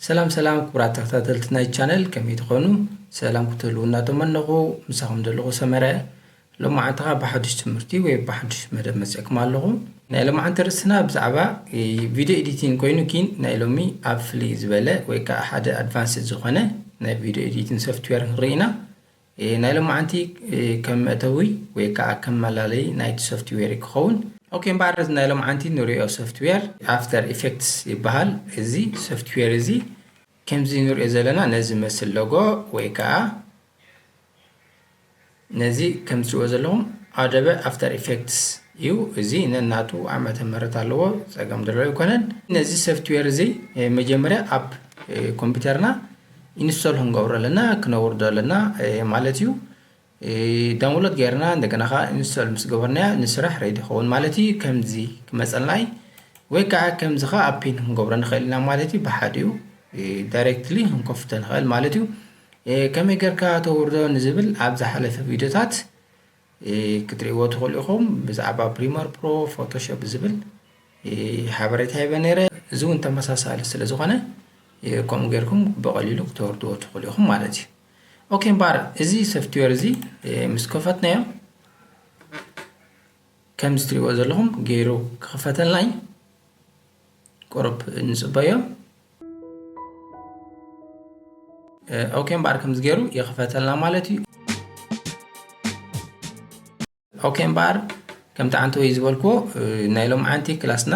ሰላም ሰላም ክቡራት ተኸታተልቲ ናይ ቻነል፣ ከመይ ትኾኑ? ሰላም ክትህልዉ እናተመነኹ፣ ምሳኹም ዘለኹ ሰመረ። ሎማዓንቲ ኸኣ ብሓድሽ ትምህርቲ ወይ ብሓድሽ መደብ መጺእኩም ኣለኹ። ናይ ሎማዓንቲ ርእስና ብዛዕባ ቪድዮ ኤዲቲንግ ኮይኑ፣ ኪን ናይ ሎሚ ኣብ ፍልይ ዝበለ ወይ ከኣ ሓደ ኣድቫንስድ ዝኾነ ናይ ቪድዮ ኤዲቲንግ ሶፍትዌር ንርኢ ኢና። ናይ ሎማዓንቲ ከም መእተዊ ወይ ከኣ ከም መላለይ ናይቲ ሶፍትዌር ክኸውን። ኦኬ፣ እምበኣር እዚ ናይ ሎማዓንቲ ንሪኦ ሶፍትዌር ኣፍተር ኢፌክትስ ይበሃል። እዚ ሶፍትዌር እዚ ከምዚ ንሪኦ ዘለና ነዚ መስል ሎጎ ወይ ከኣ ነዚ ከም ትሪእዎ ዘለኹም ኣዶበ ኣፍተር ኢፌክትስ እዩ። እዚ ነናቱ ዓመተ ምህረት ኣለዎ፣ ጸገም ዘለዎ ኣይኮነን። ነዚ ሶፍትዌር እዚ መጀመርያ ኣብ ኮምፒውተርና ኢንስቶል ክንገብሮ ኣለና፣ ክነውርዶ ኣለና ማለት እዩ። ዳውንሎድ ጌርና እንደገና ኸዓ ኢንስቶል ምስ ገበርናያ ንስራሕ ሬዲ ይኸውን ማለት እዩ። ከምዚ ክመጸልና እዩ። ወይ ከዓ ከምዚ ኸዓ ኣብ ፒን ክንገብሮ ንኽእል ኢና ማለት እዩ። ብሓዲኡ ዳይሬክትሊ ክንከፍቶ ንኽእል ማለት እዩ። ከመይ ጌርካ ተውርዶ ንዝብል ኣብ ዝሓለፈ ቪድዮታት ክትሪእዎ ትኽእሉ ኢኹም። ብዛዕባ ፕሪመር ፕሮ፣ ፎቶሾፕ ዝብል ሓበሬታ ሂበ ነይረ። እዚ እውን ተመሳሳሊ ስለ ዝኾነ ከምኡ ጌርኩም ብቐሊሉ ክተወርድዎ ትኽእሉ ኢኹም ማለት እዩ። ኦኬ፣ እምበኣር እዚ ሶፍትዌር እዚ ምስ ከፈትናዮ ከምዚ ትሪእዎ ዘለኹም ገይሩ ክኽፈተልና እዩ። ቁሩብ ንጽበዮ። ኦኬ፣ እምበኣር ከምዚ ገይሩ ይኽፈተልና ማለት እዩ። ኦኬ፣ እምበኣር ከምቲ ዓንተወይ ዝበልክዎ ናይ ሎምዓንቲ ክላስና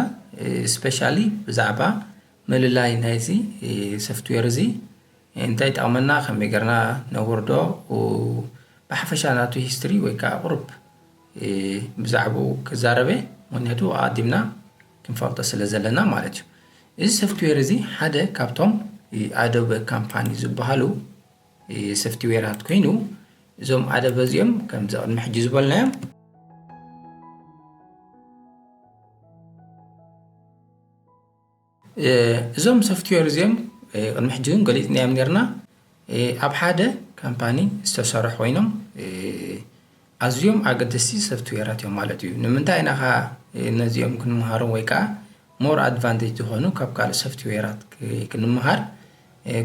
ስፔሻሊ ብዛዕባ ምልላይ ናይዚ ሶፍትዌር እዚ እንታይ ይጠቕመና፣ ከመይ ጌርና ነውርዶ፣ ብሓፈሻ ናቱ ሂስትሪ ወይ ከዓ ቁሩብ ብዛዕባኡ ክዛረበ፣ ምኽንያቱ ኣቐዲምና ክንፈልጦ ስለ ዘለና ማለት እዩ። እዚ ሶፍትዌር እዚ ሓደ ካብቶም ኣዶበ ካምፓኒ ዝበሃሉ ሶፍትዌራት ኮይኑ፣ እዞም ኣዶበ እዚኦም ከምዚ ቅድሚ ሕጂ ዝበልናዮም እዞም ሶፍትዌር እዚኦም ቅድሚ ሕጂ እውን ገሊጽናዮም ኔርና። ኣብ ሓደ ካምፓኒ ዝተሰርሑ ኮይኖም ኣዝዮም ኣገደስቲ ሶፍትዌራት እዮም ማለት እዩ። ንምንታይ ኢና ኸዓ ነዚኦም ክንምሃሮም ወይ ከዓ ሞር ኣድቫንቴጅ ዝኾኑ ካብ ካልእ ሶፍትዌራት ክንምሃር?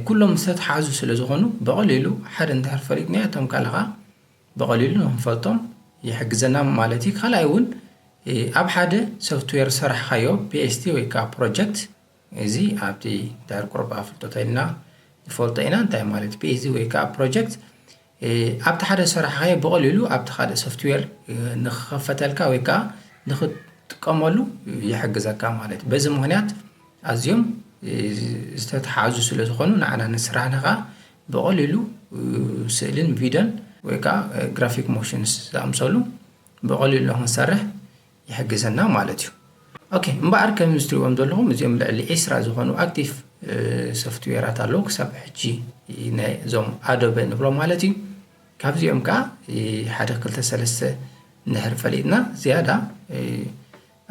ኩሎም ዝተተሓዙ ስለ ዝኾኑ ብቐሊሉ ሓደ እንድሕር ፈሊጥናዮ እቶም ካልእ ኸዓ ብቐሊሉ ንኽንፈልጦም ይሕግዘና ማለት እዩ። ካልኣይ እውን ኣብ ሓደ ሶፍትዌር ዝሰራሕኻዮ ፒኤስቲ ወይ ከዓ ፕሮጀክት፣ እዚ ኣብቲ ድሕሪ ቁሩብ ኣፍልጦ ተኢልና ንፈልጦ ኢና እንታይ ማለት ፒኤስቲ ወይ ከዓ ፕሮጀክት። ኣብቲ ሓደ ዝሰራሕኻዮ ብቐሊሉ ኣብቲ ካልእ ሶፍትዌር ንኽኸፈተልካ ወይ ከዓ ንኽትጥቀመሉ ይሕግዘካ ማለት እዩ። በዚ ምኽንያት ኣዝዮም ዝተተሓዙ ስለ ዝኾኑ ንዓና ንስራሕና ከዓ ብቐሊሉ ስእልን ቪድዮን ወይ ከዓ ግራፊክ ሞሽንስ ዝኣምሰሉ ብቐሊሉ ንኽንሰርሕ ይሕግዘና ማለት እዩ። ኦኬ፣ እምበኣር ከምዚ ትሪእዎም ዘለኹም እዚኦም ልዕሊ ዒስራ ዝኾኑ ኣክቲቭ ሶፍትዌራት ኣለዉ ክሳብ ሕጂ ናይ እዞም ኣዶበ ንብሎም ማለት እዩ። ካብዚኦም ከዓ ሓደ ክልተ ሰለስተ እንድሕር ፈሊጥና ዝያዳ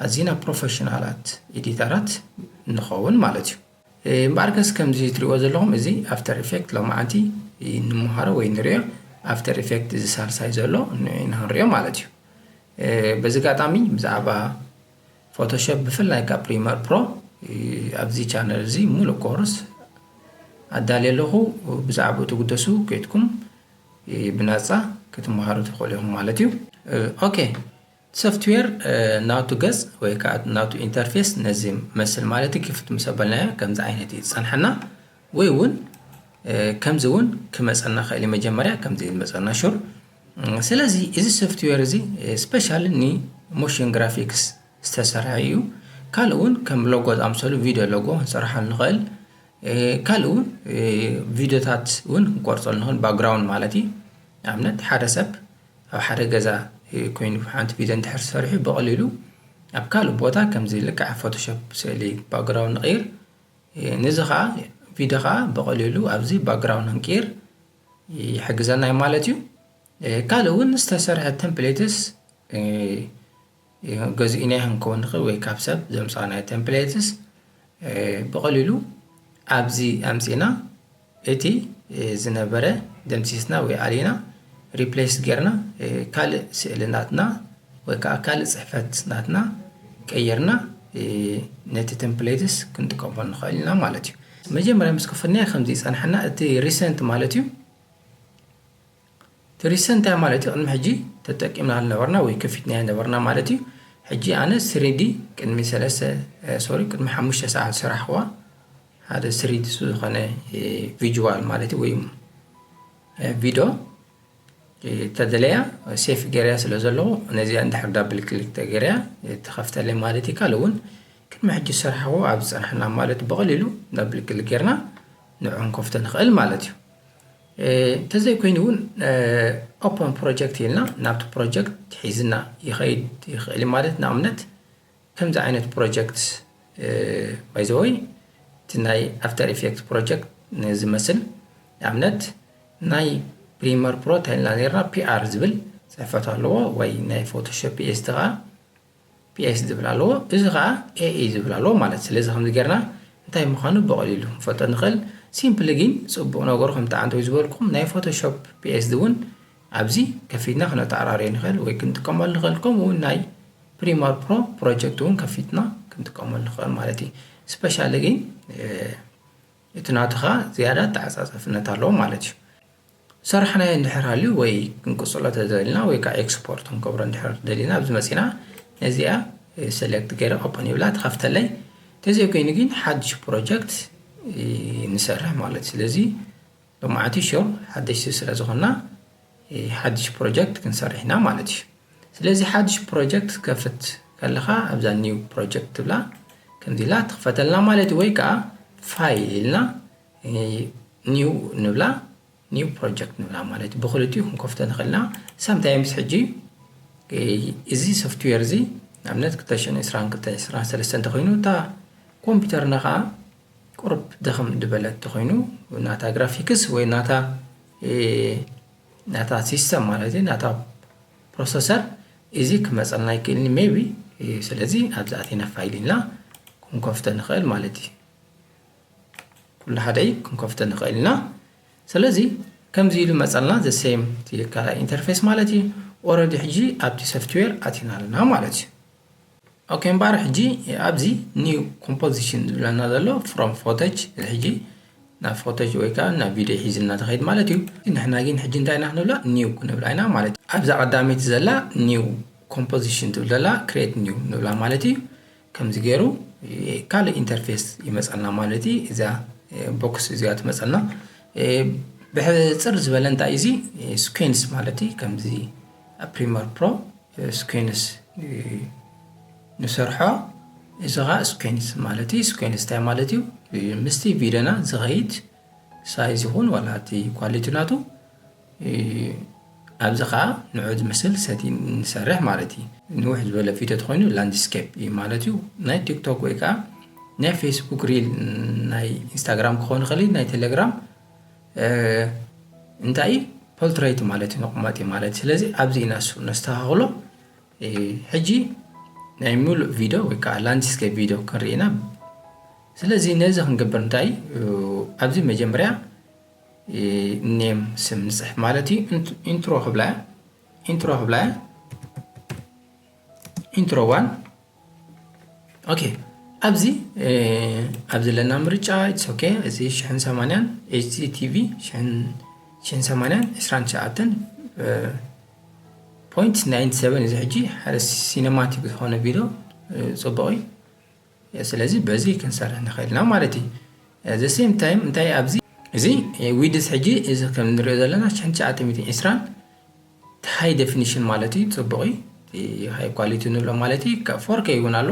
ኣዚና ፕሮፌሽናላት ኤዲተራት ንኸውን ማለት እዩ። እምበኣር ከስ ከምዚ ትሪእዎ ዘለኹም እዚ ኣፍተር ኢፌክት ሎማዓንቲ ንምሃሮ ወይ ንሪኦ። ኣፍተር ኢፌክት እዚ ሳልሳይ ዘሎ ንዒ ንኽንሪኦ ማለት እዩ። በዚ ኣጋጣሚ ብዛዕባ ፎቶሾፕ ብፍላይ ካብ ፕሪመር ፕሮ ኣብዚ ቻነል እዚ ሙሉእ ኮርስ ኣዳልየ ኣለኹ። ብዛዕባኡ ትግደሱ ከይድኩም ብናጻ ክትመሃሩ ትኽእሉ ኢኹም ማለት እዩ። ኦኬ፣ ሶፍትዌር ናቱ ገጽ ወይ ከዓ ናቱ ኢንተርፌስ ነዚ መስል ማለት እዩ። ክፍት ምስ ኣበልናዮ ከምዚ ዓይነት እዩ ዝጸንሐና። ወይ እውን ከምዚ እውን ክመጸና ክእል እዩ። መጀመርያ ከምዚ እዩ ዝመጸና ሹር። ስለዚ እዚ ሶፍትዌር እዚ ስፔሻሊ ንሞሽን ግራፊክስ ዝተሰርሐ እዩ። ካልእ እውን ከም ሎጎ ዝኣምሰሉ ቪድዮ ሎጎ ክንሰርሓሉ ንኽእል። ካልእ እውን ቪድዮታት እውን ክንቆርጸሉ ንኽእል፣ ባክግራውንድ ማለት እዩ። ንኣብነት ሓደ ሰብ ኣብ ሓደ ገዛ ኮይኑ ሓንቲ ቪድዮ እንድሕር ሰሪሑ ብቐሊሉ ኣብ ካልእ ቦታ ከምዚ ልክዕ ፎቶሾፕ ስእሊ ባክግራውንድ ንቕይር። ነዚ ኸዓ ቪድዮ ኸዓ ብቐሊሉ ኣብዚ ባክግራውንድ ክንቅይር ይሕግዘና እዩ ማለት እዩ። ካልእ እውን ዝተሰርሐ ተምፕሌትስ ገዚእና ክንከውን ንኽእል ወይ ካብ ሰብ ዘምፃእናዮ ተምፕሌትስ ብቐሊሉ ኣብዚ ኣምፂእና እቲ ዝነበረ ደምሲስና ወይ ኣሊና ሪፕሌስ ጌርና ካልእ ስእሊ ናትና ወይ ከዓ ካልእ ፅሕፈት ናትና ቀይርና ነቲ ተምፕሌትስ ክንጥቀመሉ ንኽእል ኢና ማለት እዩ። መጀመርያ ምስ ከፈትናዮ ከምዚ ይጸንሓና። እቲ recent ማለት እዩ። እቲ recent እንታይ ማለት እዩ? ቅድሚ ሕጂ ተጠቂምና ነበርና ወይ ከፊትናዮ ነበርና ማለት እዩ። ሕጂ ኣነ ስሪዲ ቅድሚ ሰለስተ፣ ሶሪ፣ ቅድሚ ሓሙሽተ ሰዓት ዝሰራሕክዋ ሓደ ስሪዲ ዝኾነ ቪዥዋል ማለት እዩ፣ ወይ ቪድዮ ተደለያ ሴፍ ገይረያ ስለ ዘለኹ፣ ነዚኣ እንድሕር ዳብል ክሊክ ተገይረያ ትኸፍተለይ ማለት እዩ። ካልእ እውን ቅድሚ ሕጂ ዝሰራሕክዎ ኣብ ዝጸንሐና ማለት ብቐሊሉ ዳብል ክሊክ ጌርና ንዑ ክንከፍቶ ንኽእል ማለት እዩ። እንተዘይኮይኑ እውን ኦፐን ፕሮጀክት ኢልና ናብቲ ፕሮጀክት ሒዝና ይኸይድ ይኽእል እዩ። ማለት ንኣብነት ከምዚ ዓይነት ፕሮጀክት፣ ባይ ዘ ወይ፣ እቲ ናይ ኣፍተር ኢፌክት ፕሮጀክት ዝመስል፣ ንኣብነት ናይ ፕሪመር ፕሮ እንታይ ኢልና ነርና? ፒኣር ዝብል ጽሕፈት ኣለዎ፣ ወይ ናይ ፎቶሾፕ ፒኤስ ከዓ ፒኤስ ዝብል ኣለዎ። እዚ ከዓ ኤኢ ዝብል ኣለዎ ማለት። ስለዚ ከምዚ ጌርና እንታይ ምዃኑ ብቐሊሉ ክንፈልጦ ንኽእል። ሲምፕሊ ግን ጽቡቕ ነገሩ ከምቲ ኣንተዊ ዝበልኩም ናይ ፎቶሾፕ ፒኤስ እውን ኣብዚ ከፊትና ክነተዓራርዮ ንኽእል ወይ ክንጥቀመሉ ንኽእል። ከምኡ እውን ናይ ፕሪመር ፕሮ ፕሮጀክት እውን ከፊትና ክንጥቀመሉ ንኽእል ማለት እዩ። ስፔሻሊ ግን እቲ ናትኻ ዝያዳ ተዓጻጸፍነት ኣለዎ ማለት እዩ። ሰራሕናዮ እንድሕር ሃልዩ ወይ ክንቅጽሎ ተደሊና ወይ ከዓ ኤክስፖርት ክንገብሮ እንድሕር ደሊና ኣብዚ መጺና ነዚኣ ሰሌክት ገይረ ኦፕን ይብላ ትኸፍተለይ። ተዘይኮይኑ ግን ሓድሽ ፕሮጀክት ንሰርሕ ማለት እዩ። ስለዚ ሎማዓንቲ ሹር ሓደሽቲ ስለ ዝኾንና ሓድሽ ፕሮጀክት ክንሰርሕ ኢና ማለት እዩ። ስለዚ ሓድሽ ፕሮጀክት ከፍት ከለኻ ኣብዛ ኒው ፕሮጀክት ትብላ ከምዚ ኢላ ትኽፈተልና ማለት እዩ። ወይ ከዓ ፋይል ኢልና ኒው ንብላ፣ ኒው ፕሮጀክት ንብላ ማለት እዩ። ብኽልቲኡ ክንከፍቶ ንኽእል ኢና። ሳምታይምስ ሕጂ እዚ ሶፍትዌር እዚ ንኣብነት ክልተ ሽሕን ዕስራን ክልተ ዕስራን ሰለስተ እንተኾይኑ እታ ኮምፒውተርና ከዓ ቁሩብ ድኽም ዝበለት ተኾይኑ ናታ ግራፊክስ ወይ ናታ ናታ ሲስተም ማለት እዩ፣ ናታ ፕሮሰሰር እዚ ክመፀልና ይክእልኒ ሜቢ። ስለዚ ኣብዚ ኣቲና ፋይል ኢልና ክንከፍቶ ንኽእል ማለት እዩ። ኩሉ ሓደ እዩ፣ ክንከፍቶ ንኽእል ኢና። ስለዚ ከምዚ ኢሉ መፀልና፣ the same ካልኣይ ኢንተርፌስ ማለት እዩ። ኦረዲ ሕጂ ኣብቲ ሶፍትዌር ኣቲና ኣለና ማለት እዩ። ኦኬ፣ እምበኣር ሕጂ ኣብዚ ኒው ኮምፖዚሽን ዝብለና ዘሎ ፍሮም ፎቶጅ፣ ሕጂ ናብ ፎቶጅ ወይ ከዓ ናብ ቪድዮ ሒዝና ትኸይድ ማለት እዩ። ንሕና ግን ሕጂ እንታይ ኢና ክንብላ? ኒው ክንብላ ኢና ማለት እዩ። ኣብዛ ቀዳመይቲ ዘላ ኒው ኮምፖዚሽን ትብል ዘላ ክሬት ኒው ንብላ ማለት እዩ። ከምዚ ገይሩ ካልእ ኢንተርፌስ ይመፀልና ማለት እዩ። እዛ ቦክስ እዚኣ ትመፀልና። ብሕፅር ዝበለ እንታይ እዚ ስኩንስ ማለት እዩ። ከምዚ ኣብ ፕሪመር ፕሮ ስኩንስ ንሰርሖ። እዚ ኸዓ ስኩንስ ማለት እዩ። ስኩንስ እንታይ ማለት እዩ? ምስቲ ቪድዮና ዝኸይድ ሳይዝ ይኹን ዋላ እቲ ኳሊቲ ናቱ ኣብዚ ኸዓ ንዑ ዝመስል ሰቲን ንሰርሕ ማለት እዩ። ንውሕ ዝበለ ቪድዮ ተኾይኑ ላንድስኬፕ እዩ ማለት እዩ። ናይ ቲክቶክ ወይ ከዓ ናይ ፌስቡክ ሪል፣ ናይ ኢንስታግራም ክኾን ይኽእል እዩ፣ ናይ ቴሌግራም እንታይ እዩ? ፖርትሬት ማለት እዩ፣ መቐመጢ ማለት እዩ። ስለዚ ኣብዚ ኢና እሱ ነስተኻኽሎ። ሕጂ ናይ ሙሉእ ቪድዮ ወይ ከዓ ላንድስኬፕ ቪድዮ ክንርኢ ኢና። ስለዚ ነዚ ክንገብር እንታይ ኣብዚ መጀመርያ ኔም ስም ንፅሕፍ ማለት እዩ። ኢንትሮ ክብላ እያ፣ ኢንትሮ ክብላ እያ፣ ኢንትሮ ዋን። ኦኬ፣ ኣብዚ ኣብዚ ለና ምርጫ ኢትስ ኦኬ። እዚ ሽሕን ሰማንያን ኤች ዲ ቲ ቪ ሽሕን ሰማንያን ዕስራን ትሽዓተን ፖይንት ናይንቲ ሰቨን። እዚ ሕጂ ሓደ ሲነማቲክ ዝኾነ ቪድዮ ፅቡቕ እዩ። ስለዚ በዚ ክንሰርሕ ንኽእል ኢና ማለት እዩ። ዘ ሴም ታይም እንታይ ኣብዚ እዚ ዊድስ ሕጂ እዚ ከም ንሪኦ ዘለና ሽሕን ትሽዓተ ሚእትን ዕስራን ሃይ ዴፊኒሽን ማለት እዩ። ፅቡቕ እዩ። ሃይ ኳሊቲ ንብሎ ማለት እዩ። ፎር ኬ እውን ኣሎ፣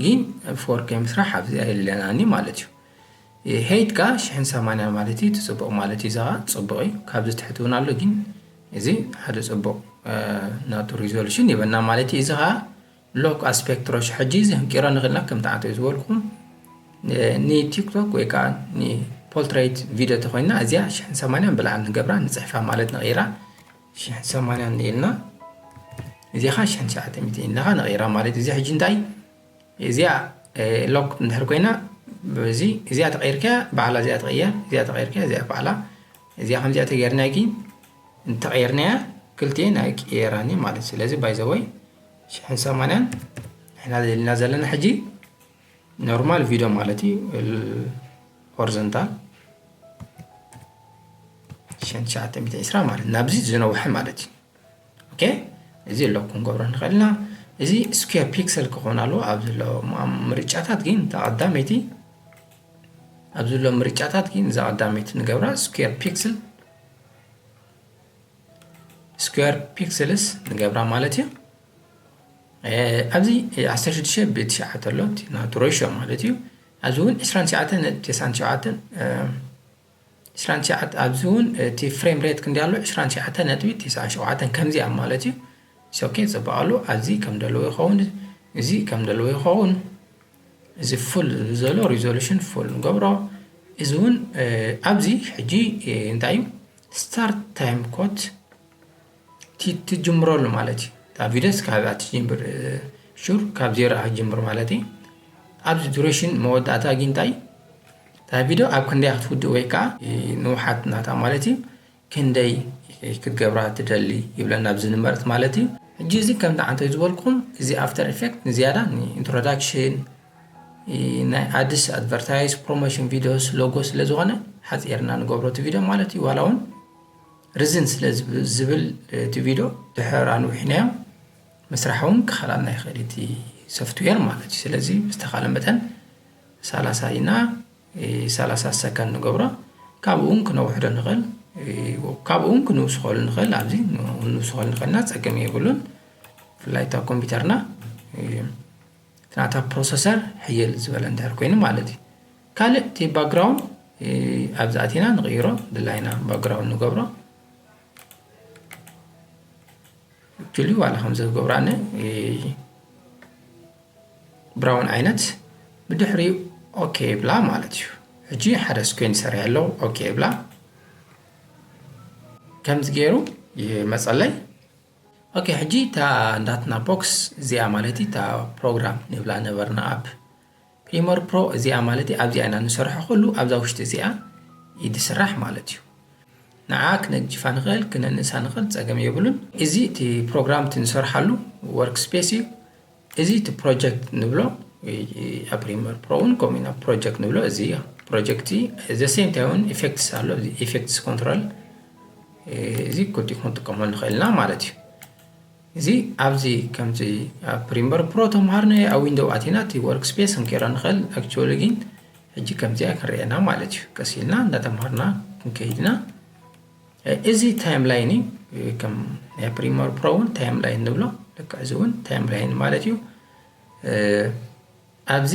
ግን ፎር ኬ ምስራሕ ኣብዚ ኣይለናኒ ማለት እዩ። ሄይት ከዓ ሽሕን ሰማንያን ማለት እዩ። እቲ ፅቡቕ ማለት እዩ። እዛ ከዓ ፅቡቕ እዩ። ካብዚ ትሕቲ እውን ኣሎ፣ ግን እዚ ሓደ ፅቡቕ ናቱ ሪዞሉሽን ይበና ማለት እዩ። እዚ ከዓ ሎክ ኣስፔክት ሮሽ ሕጂ እዚ ክንቂሮ ንኽእልና ከም ተዓንተው ዝበልኩም ንቲክቶክ ወይ ከዓ ንፖርትሬት ቪድዮ ተኮይና እዚኣ ሽሕን ሰማንያን ብላዕሊ ንገብራ ንፅሕፋ ማለት ንቕይራ ሽሕን ሰማንያን ንኢልና እዚኻ ሽሕን ትሽዓተ ሚእትን ኢልናኻ ንቕይራ ማለት እዩ። እዚ ሕጂ እንታይ እዚኣ ሎክ እንድሕር ኮይና እዚ እዚኣ ተቐይርካ ባዕላ እዚኣ ትቕየር እዚኣ ተቐይርካ እዚኣ ባዕላ እዚኣ ከምዚኣ ተገይርና ግን እንተቐየርናያ ክልቲኤን ኣይቅየራን እዩ ማለት እዩ። ስለዚ ባይ ዘ ወይ ሽሕን ሰማንያን ንሕና ደሊና ዘለና ሕጂ ኖርማል ቪድዮ ማለት እዩ። horizontal ሸን ትሽዓተ ሚእቲ ዕስራ ማለት ናብዚ ዝነውሐ ማለት እዩ። ኦኬ፣ እዚ ኣሎ ክንገብሮ ንኽእል ኢና። እዚ square pixel ክኾን ኣለዎ ኣብ ዘሎ ም- ምርጫታት ግን እታ ቀዳመይቲ ኣብ ዘሎ ምርጫታት ግን እዛ ቀዳመይቲ ንገብራ square pixel square pixels ንገብራ ማለት እዩ። ኣብዚ ዓሰርተ ሽዱሽተ ብትሽዓተ ኣሎ እቲ ናቱ ሬሽዮ ማለት እዩ። ኣብዚ እውን ዕስራን ትሽዓተን ነጥቢ ተስዓን ትሽዓተን ዕስራን ትሽዓተ ኣብዚ እውን እቲ frame rate ክንዲ ኣሎ ዕስራን ትሽዓተን ነጥቢ ተስዓን ሸውዓተን ከምዚኣ ማለት እዩ። ኦኬ፣ ፅባቐ ኣሎ። ኣብዚ ከም ደለዎ ይኸውን፣ እዚ ከም ደለዎ ይኸውን። እዚ full ዘሎ resolution full ንገብሮ። እዚ እውን ኣብዚ ሕጂ እንታይ እዩ start time code ትጅምረሉ ማለት እዩ። እታ ቪድዮስ ካብ ትጅምር ሹር ካብ ዜሮ ትጅምር ማለት እዩ። ኣብዚ duration መወዳእታ ግን እንታይ እታ ቪድዮ ኣብ ክንደይ ክትውድእ ወይ ከዓ ንውሓት ናታ ማለት እዩ ክንደይ ክትገብራ ትደሊ ይብለና ኣብዚ ንመርፅ ማለት እዩ። ሕጂ እዚ ከምቲ ዓንተይ ዝበልኩም እዚ after effect ንዝያዳ introduction ናይ ኣድስ advertise promotion videos logo ስለ ዝኾነ ሓፂርና ንገብሮ እቲ ቪድዮ ማለት እዩ። ዋላ እውን ርዝን ስለ ዝብ- ዝብል እቲ ቪድዮ ድሕር ኣንዊሕናዮ ምስራሕ እውን ክኸላልና ይኽእል እቲ software ማለት እዩ። ስለዚ ብዝተኻለ መጠን ሰላሳ ኢና ሰላሳ ሰከንድ ንገብሮ። ካብኡ እውን ክነውሕዶ ንኽእል፣ ካብኡ እውን ክንውስኸሉ ንኽእል። ኣብዚ ንውስኸሉ ንኽእልና ፀገም የብሉን። ብፍላይ እታ ኮምፒውተርና እቲ ናታ ፕሮሰሰር ሕይል ዝበለ እንድሕር ኮይኑ ማለት እዩ። ካልእ እቲ ባክግራውንድ ኣብዚ ኣቲና ንቕይሮ ድላይና ባክግራውንድ ንገብሮ። ክልዩ ዋላ ከምዚ ክገብራኒ ብራውን ዓይነት ብድሕሪኡ ኦኬ ይብላ ማለት እዩ። ሕጂ ሓደ ስኩዌን ሰሪሐ ኣለዉ ኦኬ ይብላ። ከምዚ ገይሩ ይመፀለይ። ኦኬ፣ ሕጂ እታ እንዳትና ቦክስ እዚኣ ማለት እዩ፣ እታ ፕሮግራም ንብላ ነበርና ኣብ ፕሪመር ፕሮ እዚኣ ማለት እዩ። ኣብዚኣ ኢና ንሰርሖ፣ ኩሉ ኣብዛ ውሽጢ እዚኣ እዩ ዝስራሕ ማለት እዩ። ንዓ ክነግጅፋ ንኽእል፣ ክነንእሳ ንኽእል፣ ጸገም የብሉን። እዚ እቲ ፕሮግራም እቲ ንሰርሓሉ ወርክ ስፔስ እዩ። እዚ እቲ ፕሮጀክት ንብሎ ኣብ ፕሪመር ፕሮ እውን ከምኡ ኢና ፕሮጀክት ንብሎ። እዚ ፕሮጀክት ዘ ሴም ታይም እውን ኢፌክትስ ኣሎ። ኢፌክትስ ኮንትሮል እዚ ክልቲኡ ክንጥቀመሉ ንኽእል ኢና ማለት እዩ። እዚ ኣብዚ ከምዚ ኣብ ፕሪመር ፕሮ ተምሃርናዮ ኣብ ዊንዶው ኣቲና እቲ ወርክ ስፔስ ክንቀይሮ ንኽእል። ኣክቹዋሊ ግን ሕጂ ከምዚኣ ክንርእየና ማለት እዩ። ቀስ ኢልና እንዳተምሃርና ክንከይድ ኢና። እዚ ታይም ላይን እዩ። ከም ናይ ፕሪመር ፕሮ እውን ታይም ላይን ንብሎ። ልክዕ እዚ እውን ታይም ላይን ማለት እዩ። ኣብዚ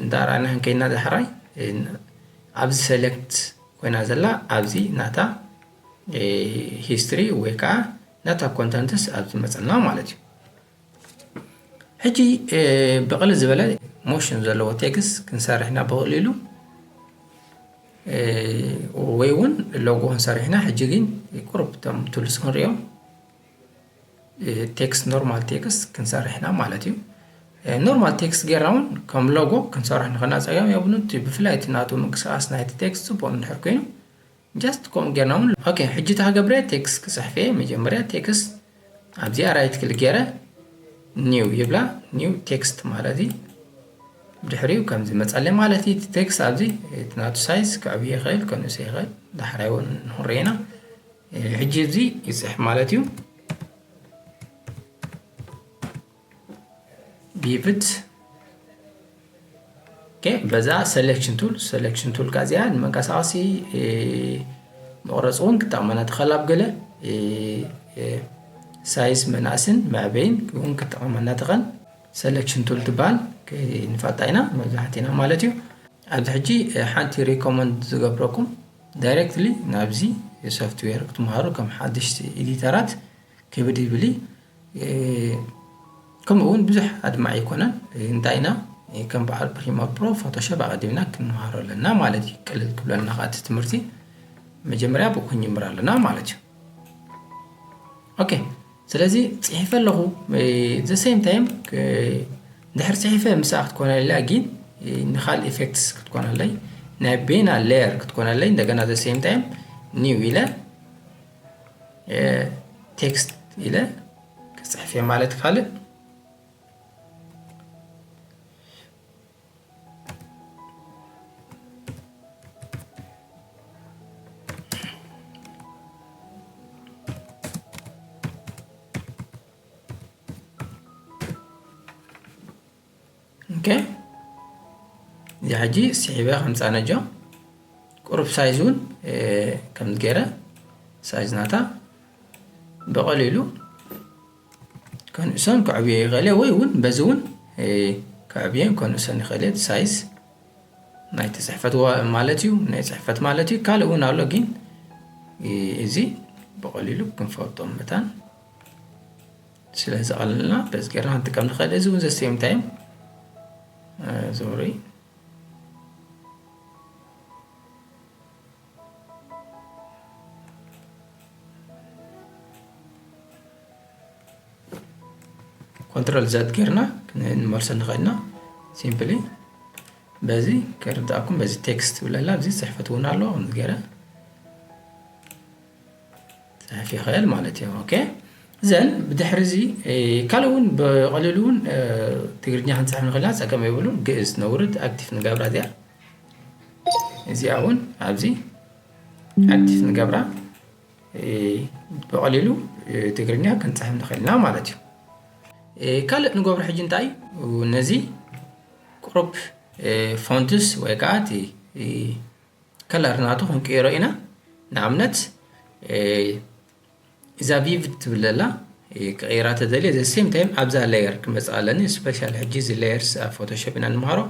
እንዳረኣና ክንከይድና ዳሕራይ ኣብዚ ሴሌክት ኮይና ዘላ ኣብዚ ናታ ሂስትሪ ወይ ከዓ ናታ ኮንተንትስ ኣብዚ መፀና ማለት እዩ። ሕጂ ብቕልል ዝበለ ሞሽን ዘለዎ ቴክስት ክንሰርሕ ኢና ብቕሊሉ፣ ወይ እውን ሎጎ ክንሰርሕ ኢና። ሕጂ ግን ቁሩብ እቶም ቱልስ ክንሪኦም ቴክስት ኖርማል ቴክስት ክንሰርሕ ኢና ማለት እዩ። ኖርማል ቴክስት ጌርና እውን ከም ሎጎ ክንሰርሕ ንኽእልና ጸገም የብሉን። እቲ ብፍላይ እቲ ናቱ ምንቅስቃስ ናይቲ ቴክስት ጽቡቕ እንድሕር ኮይኑ ጀስት ከምኡ ጌርና እውን ኦኬ። ሕጂ እታ ክገብረ ቴክስት ክጽሕፍ እየ። መጀመርያ ቴክስት ኣብዚኣ ራይት ክሊክ ገይረ ኒው ይብላ። ኒው ቴክስት ማለት እዩ። ብድሕሪኡ ከምዚ መጻለይ ማለት እዩ። እቲ ቴክስት ኣብዚ እቲ ናቱ ሳይዝ ክዕብዮ ይኽእል፣ ከንእሶ ይኽእል። ዳሕራይ እውን ንኽንሪኦ ኢና። ሕጂ እዚ ይጽሕፍ ማለት እዩ። ቢቭት ኦኬ፣ በዛ ሴሌክሽን ቱል፣ ሴሌክሽን ቱል እዚኣ ንመንቀሳቐሲ መቑረፂ እውን ክጠቕመና ትኽእል። ኣብ ገለ ሳይዝ ምንኣስን መዕበይን እውን ክጠቕመና ትኽእል። ሴሌክሽን ቱል ትበሃል ንፈልጣ ኢና መብዛሕትና ማለት እዩ። ኣብዚ ሕጂ ሓንቲ ሪኮመንድ ዝገብረኩም ዳይሬክትሊ ናብዚ ሶፍትዌር ክትምሃሩ ከም ሓደሽቲ ኤዲተራት ክብድ ይብል እዩ። ከምኡ እውን ብዙሕ ኣድማዒ ኣይኮነን። እንታይ ኢና ከም በዓል ፕሪመር ፕሮ ፎቶሾፕ ኣቐዲምና ክንምሃሮ ኣለና ማለት እዩ። ቅልል ክብለልና ከዓ እቲ ትምህርቲ መጀመርያ ብኡ ክንጅምር ኣለና ማለት እዩ። ኦኬ፣ ስለዚ ጽሒፈ ኣለኹ። ዘ ሴም ታይም ድሕር ጽሒፈ ምስኣ ክትኮነለይ ግን ንኻልእ ኢፌክትስ ክትኮነለይ ናይ ቤና ሌየር ክትኮነለይ እንደገና ዘ ሴም ታይም ኒው ኢለ ቴክስት ኢለ ክጽሕፍ እየ ማለት ካልእ ኦኬ፣ እዚ ሕጂ ስሒበ ከምፃ ነጆ ቁሩብ ሳይዝ እውን ከምዚ ገይረ ሳይዝ ናታ ብቐሊሉ ከንእሶን ከዕብዮ ይኽእል እየ፣ ወይ እውን በዚ እውን ከዕብዮን ከንእሶን ይኽእል እየ። ሳይዝ ናይቲ ፅሕፈት ማለት እዩ፣ ናይ ፅሕፈት ማለት እዩ። ካልእ እውን ኣሎ፣ ግን እዚ ብቐሊሉ ክንፈልጦ መታን ስለ ዘቐልልና በዚ ገይርና ክንጥቀም ንኽእል። እዚ እውን ዘ ሴም ታይም ዞሪ ኮንትሮል ዘድ ገይርና ክንመልሶ ንኽእልና። ሲምፕሊ በዚ ከርዳእኩም፣ በዚ ቴክስት ብለላ፣ ኣብዚ ፅሕፈት እውን ኣሎ። ከምዚ ገይረ ፅሕፍ ይኽእል ማለት እዩ። ኦኬ፣ ዘን ብድሕሪ እዚ ካልእ እውን ብቐሊሉ እውን ትግርኛ ክንፅሕፍ ንኽእልና፣ ፀገም የብሉን። ግእዝ ነውርድ፣ ኣክቲቭ ንገብራ እዚኣ። እዚኣ እውን ኣብዚ ኣክቲቭ ንገብራ፣ ብቐሊሉ ትግርኛ ክንፅሕፍ ንኽእልና ማለት እዩ። ካልእ ንገብሮ ሕጂ እንታይ እዩ? ነዚ ቁሩብ ፎንትስ ወይ ከዓ እቲ ከለር ናቱ ክንቅይሮ ኢና። ንኣብነት እዛ ቪቭ ትብል ዘላ ክቕይራ ተደልየ፣ ዘ ሴም ታይም ኣብዛ ሌየር ክመፅእ ኣለኒ። ስፔሻል ሕጂ እዚ ሌየርስ ኣብ ፎቶሾፕ ኢና ንምሃሮ።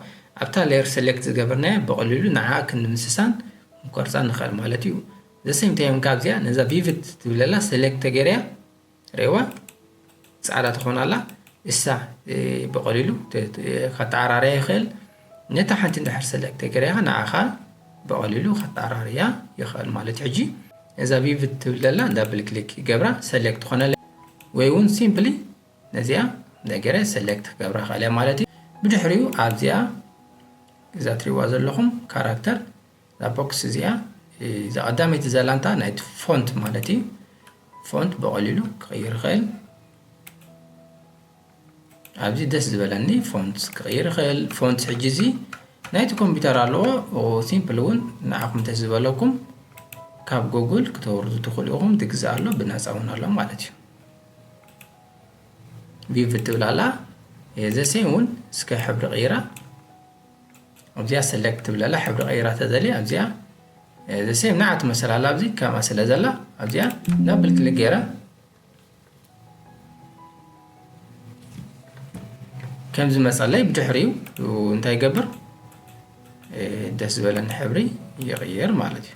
ኣብታ ሌየር ሴሌክት ዝገበርናያ ብቐሊሉ ንዓ ክንምስሳን ክንቆርፃን ንኽእል ማለት እዩ። ዘ ሴም ታይም ካብዚኣ ነዛ ቪቭ ትብል ዘላ ሴሌክት ተገይረያ ሬዋ ፃዕዳ ትኾን ኣላ። እሳ ብቐሊሉ ከተዓራርያ ይኽእል። ነታ ሓንቲ እንድሕር ሰለክት ተገይራ ንዓኻ ብቐሊሉ ከተዓራርያ ይኽእል ማለት እዩ። ሕጂ እዛ ቪቭ ትብል ዘላ ዳብል ክሊክ ይገብራ ሰለክት ትኾነለ፣ ወይ እውን ሲምፕሊ ነዚኣ ነገረ ሰለክት ክገብራ ይኽእል እያ ማለት እዩ። ብድሕሪኡ ኣብዚኣ እዛ ትሪዋ ዘለኹም ካራክተር እዛ ቦክስ እዚኣ፣ እዛ ቀዳመይቲ ዘላ እንታ ናይቲ ፎንት ማለት እዩ። ፎንት ብቐሊሉ ክቕይር ይኽእል። ኣብዚ ደስ ዝበለኒ ፎንት ክቕይር ይኽእል። ፎንት ሕጂ እዚ ናይቲ ኮምፒውተር ኣለዎ። ሲምፕል እውን ንዓኹም ደስ ዝበለኩም ካብ ጎግል ክተወርዱ ትኽእሉ ኢኹም። ድግዛ ኣሎ፣ ብነፃ እውን ኣሎ ማለት እዩ። ቪቭ ትብል ኣላ። ዘሴም እውን እስከ ሕብሪ ቀይራ። ኣብዚኣ ሰለክት ትብል ኣላ፣ ሕብሪ ቀይራ ተደልየ ኣብዚኣ ዘሴም ንዓ ትመስል ኣላ። ኣብዚ ከምኣ ስለ ዘላ ኣብዚኣ ዳብል ክሊክ ገይረ ከም ዝመፀለይ ብድሕሪኡ እንታይ ይገብር? ደስ ዝበለኒ ሕብሪ ይቕይር ማለት እዩ።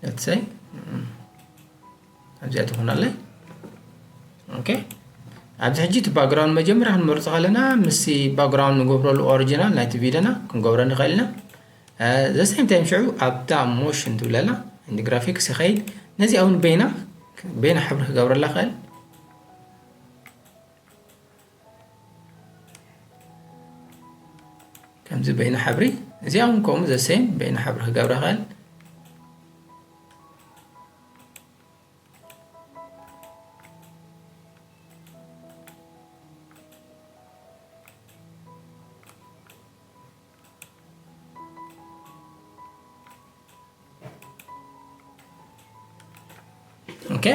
Let's say ኣብዚኣ ትኾን ኣለይ። ኦኬ፣ ኣብዚ ሕጂ እቲ ባክግራውንድ መጀመርያ ክንመርጾ ከለና ምስቲ ባክግራውንድ ንገብረሉ ኦሪጂናል ናይቲ ቪድዮና ክንገብሮ ንኽእል ኢና። ዘ ሴም ታይም ሽዑ ኣብታ ሞሽን ትብለላ እንዲ ግራፊክስ ይኸይድ። ነዚኣ እውን በይና በይና ሕብሪ ክገብረላ ክእል። ከምዚ በይና ሕብሪ፣ እዚኣ እውን ከምኡ ዘ ሴም በይና ሕብሪ ክገብራ ክእል። ኦኬ፣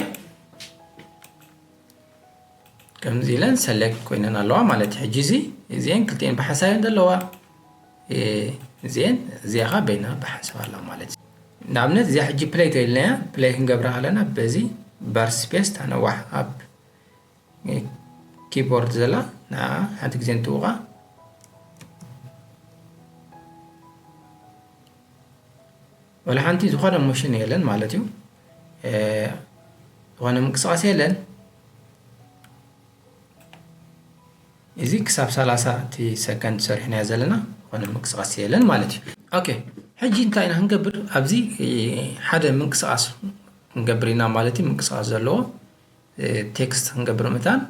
ከምዚ ኢለን ሰለክት ኮይነን ኣለዋ ማለት እዩ። ሕጂ እዚ እዚአን ክልቲአን ብሓንሳብ እየን ዘለዋ። እ፣ እዚአን እዚኣ ኸ በይና ብሓንሳብ ኣላ ማለት እዩ። ንኣብነት እዚኣ ሕጂ ፕለይ ተኢልናያ፣ ፕለይ ክንገብራ ከለና በዚ ባር ስፔስ ታነዋሕ ኣብ ኪቦርድ ዘላ ንዓ ሓንቲ ግዜ እንትውቓ ወላ ሓንቲ ዝኾነ ሞሽን የለን ማለት እዩ። እ፣ ዝኾነ ምንቅስቓስ የለን። እዚ ክሳብ ሰላሳ እቲ ሰከንድ ሰሪሕናዮ ዘለና ዝኾነ ምንቅስቓስ የለን ማለት እዩ። ኦኬ፣ ሕጂ እንታይ ኢና ክንገብር? ኣብዚ ሓደ ምንቅስቓስ ክንገብር ኢና ማለት እዩ። ምንቅስቓስ ዘለዎ ቴክስት ክንገብር መታን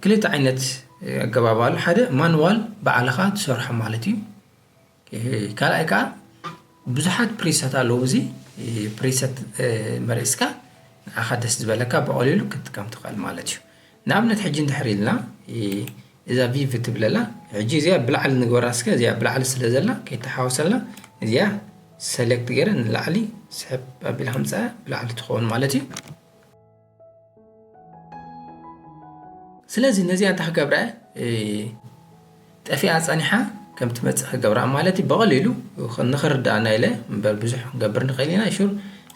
ክልተ ዓይነት ኣገባብ ኣሎ። ሓደ ማኑዋል ባዕልኻ ትሰርሖ ማለት እዩ። ካልኣይ ከዓ ብዙሓት ፕሪሰት ኣለዉ። እዚ ፕሪሰት መሪፅካ ንዓኻ ደስ ዝበለካ ብቐሊሉ ክትጥቀም ትኽእል ማለት እዩ። ንኣብነት ሕጂ እንድሕር ኢልና እዛ ቪቭ ትብለላ ሕጂ እዚኣ ብላዕሊ ንግበራ እስከ። እዚኣ ብላዕሊ ስለ ዘላ ከይተሓወሰልና እዚኣ ሰሌክት ገይረ ንላዕሊ ስሕብ ኣቢለ ከምፅኣ ብላዕሊ ትኸውን ማለት እዩ። ስለዚ ነዚኣ እንታይ ክገብራ እየ? ጠፊኣ ጸኒሓ ከም ትመጽእ ክገብራ ማለት እዩ። ብቐሊሉ ንኽርድኣና ኢለ እምበር ብዙሕ ክንገብር ንኽእል ኢና። ሹር።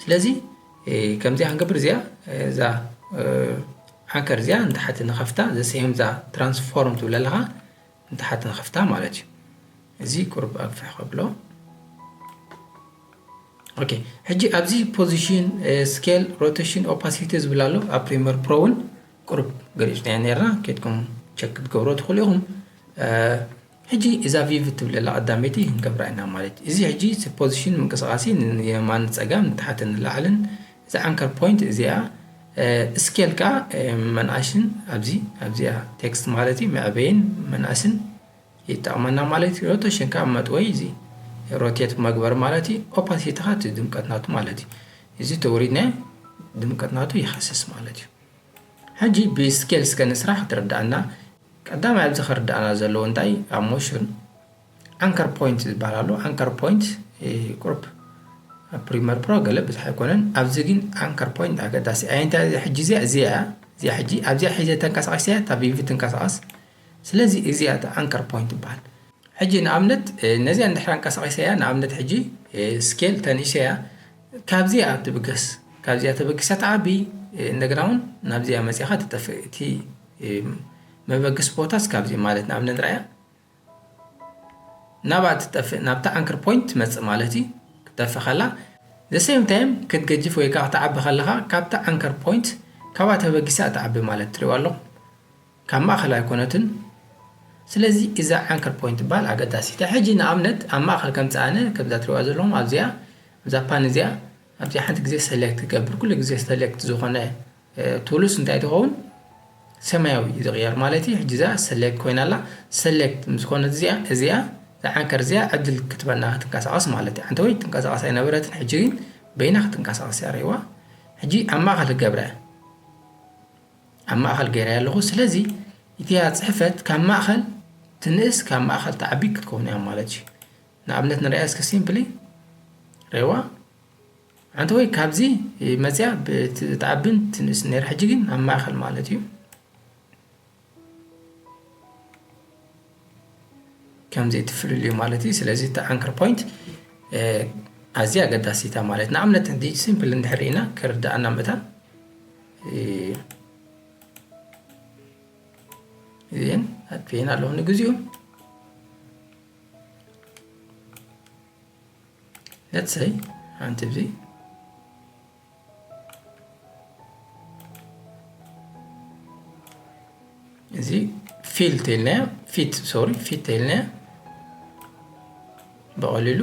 ስለዚ ከምዚኣ ክንገብር፣ እዚኣ እዛ ዓንከር እዚኣ ንታሕቲ ንኸፍታ፣ ዘሰየም እዛ ትራንስፎርም ትብል ኣለኻ፣ ንታሕቲ ንኸፍታ ማለት እዩ። እዚ ቁሩብ ኣግፍሕ ከብሎ። ኦኬ፣ ሕጂ ኣብዚ ፖዚሽን፣ ስኬል፣ ሮቴሽን፣ ኦፓሲቲ ዝብል ኣሎ። ኣብ ፕሪመር ፕሮ እውን ቁሩብ ገሊጽናዮ ነርና፣ ኬድኩም ቸክ ክትገብሮ ትኽእሉ ኢኹም። ሕጂ እዛ ቪቭ ትብል ዘላ ቀዳመይቲ ክንገብራ ኢና ማለት እዩ። እዚ ሕጂ ፖዚሽን ምንቅስቃሲ ንየማን ንጸጋም ንታሕትን ንላዕልን፣ እዛ ዓንከር ፖይንት እዚኣ፣ ስኬል ከኣ መንኣሽን ኣብዚ ኣብዚኣ ቴክስት ማለት እዩ፣ መዕበይን መንኣሽን ይጠቕመና ማለት እዩ። ሮቴሽን ከኣ መጥወይ እዚ ሮቴት መግበር ማለት እዩ። ኦፓሲቲ ከኣ እቲ ድምቀት ናቱ ማለት እዩ። እዚ ተወሪድናዮ ድምቀት ናቱ ይኸስስ ማለት እዩ። ሕጂ ብስኬል እስከ ንስራሕ ክትርድኣና፣ ቀዳማይ ኣብዚ ክርድኣና ዘለዎ እንታይ ኣብ ሞሽን ዓንከር ፖይንት ዝበሃል ኣሎ። ዓንከር ፖይንት ቁሩብ ኣብ ፕሪመር ፕሮ ገለ ብዙሕ ኣይኮነን። ኣብዚ ግን ዓንከር ፖይንት ኣገዳሲ። ኣየንታ ሕጂ እዚኣ፣ እዚኣ እያ። እዚኣ ሕጂ ኣብዚኣ ሒዘ ተንቀሳቒሰ እያ፣ እታ ቪቭ ትንቀሳቐስ። ስለዚ እዚኣ እታ ዓንከር ፖይንት ትበሃል። ሕጂ ንኣብነት ነዚኣ እንድሕር ኣንቀሳቒሰያ፣ ንኣብነት ሕጂ ስኬል ተንእሰያ፣ ካብዚኣ ትብገስ፣ ካብዚኣ ተበጊሳ ትዓቢ፣ እንደገና እውን ናብዚኣ መጺኻ ትጠፍእ። እቲ መበገሲ ቦታስ ካብዚ ማለት ንኣብነት ንርኣያ፣ ናብኣ ትጠፍእ፣ ናብታ ዓንከር ፖይንት ትመጽእ ማለት እዩ። ክትጠፍእ ከላ፣ the same time ክትገጅፍ ወይ ከዓ ክትዓቢ ከለኻ፣ ካብታ ዓንከር ፖይንት ካብኣ ተበጊሳ ትዓቢ ማለት ትሪእዋ ኣለኹም። ካብ ማእኸል ኣይኮነትን። ስለዚ እዛ ዓንከር ፖይንት ትበሃል ኣገዳሲት እያ። ሕጂ ንኣብነት ኣብ ማእኸል ከምፅኣነ ከምዛ ትሪእዋ ዘለኹም ኣብዚኣ፣ ኣብዛ ፓን እዚኣ፣ ኣብዚኣ ሓንቲ ግዜ ሰሌክት ትገብር። ኩሉ ግዜ ሰሌክት ዝኾነ ቱልስ እንታይ ትኸውን? ሰማያዊ እዩ ዝቕየር ማለት እዩ። ሕጂ እዛ ሰሌክት ኮይና ኣላ። ሰሌክት ምስ ዝኾነት እዚኣ፣ እዚኣ እዛ ዓንከር እዚኣ ዕድል ክትበና ክትንቀሳቐስ ማለት እዩ። ዓንተ ወይ ትንቀሳቐስ ኣይነበረትን፣ ሕጂ ግን በይና ክትንቀሳቐስ እያ። ሪእዋ። ሕጂ ኣብ ማእኸል ክገብራ እያ። ኣብ ማእኸል ገይረ ኣለኹ። ስለዚ እቲኣ ፅሕፈት ካብ ማእኸል ትንእስ፣ ካብ ማእኸል ትዓቢ ክትከውን እያ ማለት እዩ። ንኣብነት ንርኣያ እስከ ሲምፕሊ ሬዋ። ሓንቲ ወይ ካብዚ መፅያ ብት-፣ ትዓብን ትንእስ ነይራ። ሕጂ ግን ኣብ ማእኸል ማለት እዩ። ከምዚ እቲ ፍልልዩ ማለት እዩ። ስለዚ እቲ ዓንከር ፖይንት፣ እ፣ ኣዝያ ኣገዳሲታ ማለት። ንኣብነት እንዲ ሲምፕል እንድሕር ርኢና ክርድኣና መታን፣ እ፣ እዚአን ኣጥፍኤን ኣለኹ ንግዚኡ። Let's say ሓንቲ እዚ እዚ ፊል ተይልናዮ፣ ፊት፣ ሶሪ፣ ፊት ተይልናዮ ብቐሊሉ።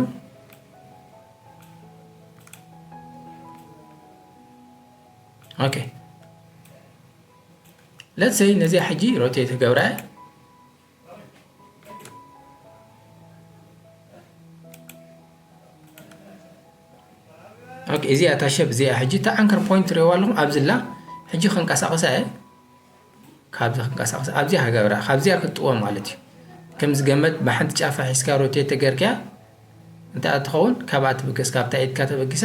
ኦኬ። Let's say ነዚኣ ሕጂ ሮቴት ክገብራ እየ። ኦኬ፣ እዚኣ እታ ሸፕ እዚኣ ሕጂ እታ ዓንከር ፖይንት ትርእይዋ ኣለኹም፣ ኣብዚ ኣላ። ሕጂ ከንቀሳቕሳ እየ። ካብዚ ከንቀሳቕሳ፣ ኣብዚኣ ክገብራ፣ ካብዚኣ ክትጥወ ማለት እዩ። ከምዚ ገመድ ብሓንቲ ጫፋ ሒዝካ ሮቴት ተገርክያ፣ እንታይ ትኸውን? ካብኣ ትብገስ፣ ካብታ ኢድካ ተበጊሳ